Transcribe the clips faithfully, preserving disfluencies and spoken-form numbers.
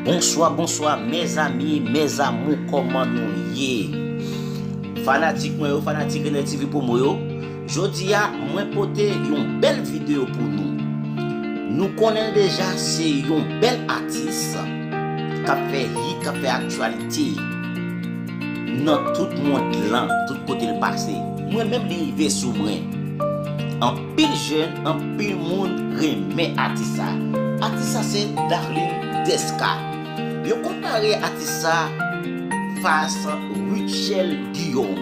Bonswa, bonswa, mezanmi, mezanmou, kòman nou ye? Fanatik mwen yo, fanatik Renel T V Promo yo, jodi a, mwen pote yon bèl videyo pou nou. Nou konnen l deja, se yon bèl atis k ap fè hit, k ap fè aktyalite nan tout mond lan, tout kote l pase. Mwen menm, li rive sou mwen. Anpil jèn, anpil moun renmen atis sa. Atis sa se Darline Desca. Yo konpare atis sa fas Rutshelle Guillaume.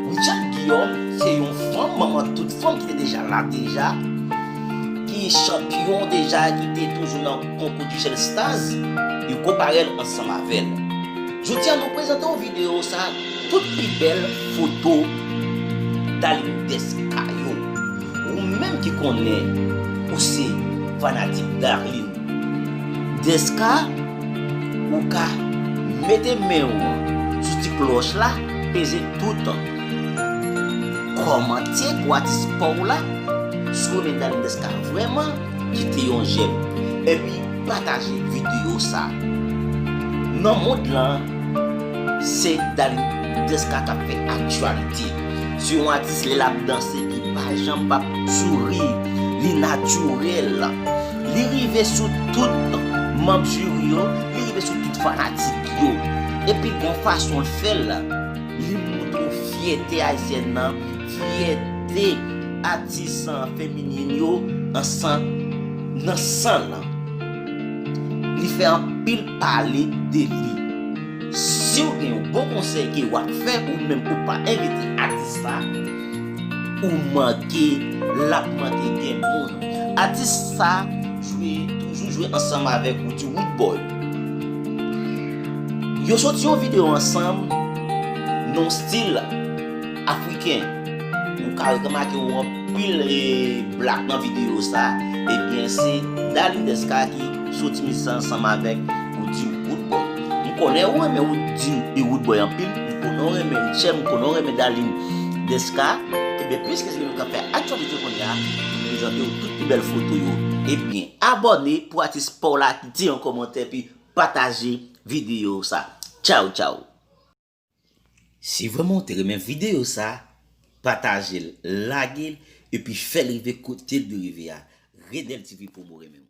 Rutshelle Guillaume se yon fanm, manman tout fanm ki te deja la deja, ki chanpyon deja, ki te toujou nan konkou Rutshelle Stars. Yo konpare l ansanm avè l. Jodi a, nou prezante w videyo sa, tout pi bèl foto Darline Desca yo. Ou menm ki konnen ou se fanatik Darline Desca, ou ka mete men w sou ti klòch la, peze tout. Kòmante pou atis pa w la, si w renmen Darline Desca vrèman, kite yon jèm. Epi pataje videyo sa. Nan mond lan, se Darline Desca k ap fè aktyalite. Se yon atis, lè l ap danse, ki pa janm p ap souri. Li natirèl. Li rive sou tout manm jiri yo, li rive sou tout fanatik yo. Epi gon fason l fè l, li montre w fyète ayisyèn nan, fyète atis feminin yo ansanm nan san l. Li fè anpil pale de li. Si w gen yon bon konsèy ke w ap fè, ou menm ou pa envite atis sa, ou manke, l ap manke gen moun. Atis sa jwe, toujou jwe ansanm avèk Roody Roodboy. Yo soti yon videyo ansanm, nan stil afriken. Ou ka remake yon anpil e, black nan videyo sa. Ebyen, se Darline Desca ki soti mizik sa ansanm avèk Roody Roodboy. M konnen ou renmen Roody e Roodboy anpil. M konnen ou renmen Rutshelle, m konnen ou renmen Darline Desca. Ebyen, piske se li menm k ap fè aktyalite kounye a, m prezante w tout pi bèl foto yo. Ebyen, abòne pou atis pa w la, kite yon kòmantè, epi pataje videyo sa. Tchaw, tchaw. Si vrèman w te renmen videyo sa, pataje l, lage l, epi fè l rive kote l dwe rive a. Renel T V Promo renmen w.